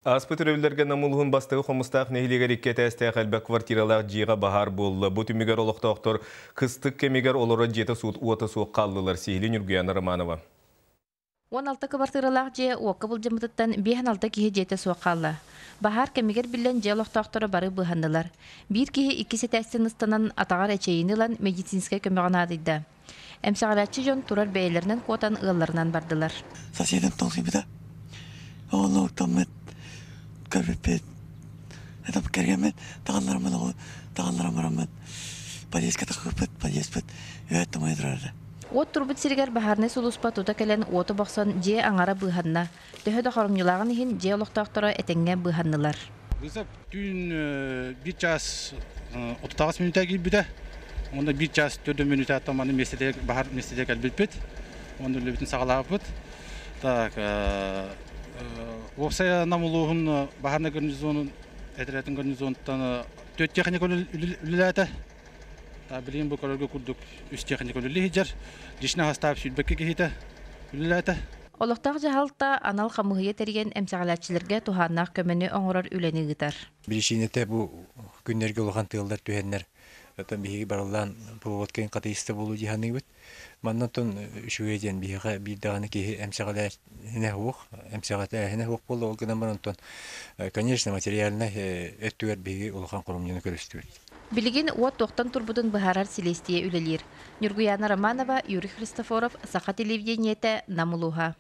Ааспыт өрөбүллэргэ Нам улууһун бастакы Хомустаах нэһилиэгэр икки этээстээх элбэх квартиралаах дьиэҕэ баһаар буолла. Бу түмүгэр олохтоохтор кыстык кэмигэр олорор дьиэтэ суут уота суох хааллылар. Сиһилии Ньургуйаана Романова. 16 кыбартыыралаах дьиэ уокка былдьаммытыттан 56 киһи дьиэтэ суох хаалла. Баһаар кэмигэр биллэн дьиэ олохтоохторо бары быыһаннылар. Биир киһи иккис этээстэн ыстанан атаҕар эчэйиини ылан медицинскэй көмөҕө наадыйда. Эмсэҕэлээччи дьон турар бэйэлэринэн куотан ыалларынан бардылар. Соседым толсуйбута. Оҕолоруктаммыт, көрбүппүт. Это кэргэммит таҕаллараммыт, таҕалларан бараммыт подъездка тахсыбыппыт, подъездпыт үөт тымай турарда. Уот турбут сиригэр баһаарынай сулууспа тута кэлэн уоту бохсон дьиэ аҥара быыһанна. Төһө да хоромньулааҕын иһин дьиэ олохтоохторо этэҥҥэ быыһаннылар. Вызов түүн биир чаас 38 мүнүүтэ киирбитэ. Онно биир чаас төрдө мүнүүтэ аттан маны миэстэтигэр баһар миэстэтигэр кэлбиппит. Онно үлэбитин саҕалаабыппыт. Так, уопсай Нам улууһун баһаарынай гарнизонун этэрэтин гарнизонуттан төрт техника үлэлээтэ. Билигин бу көрөргө курдук үс техника үлэлии сылдьар. Личный состав сүүрбэккэ киһитэ үлэлээтэ. Олохтоох дьаһалта анал хамыыһыйа тэрийэн эмсэҕэлээччилэргэ туһааннаах көмөнү оҥорор үлэни ыытар. Биричиинэтэ бу күннэргэ улахан тыаллар түһэннэр, оттон биһиги барыллаан проводкайын хатыйыста буолуу дии саныыбыт. Манна оттон үчүгэй диэн биһиэхэ биир даҕаны киһи эмсэҕэлээһинэ суох, эмсэҕэтээһинэ суох буолла. Ол гынан баран оттон, конечно, материальнай өттүгэр биһиги улахан хоромньуну көрүстүбүт. Билигин уот туохтан турбутун быһаарар силиэстийэ үлэлиир. Ньургуйаана Романова, Юрий Христофоров, Саха телевидениетэ, Нам улууһа.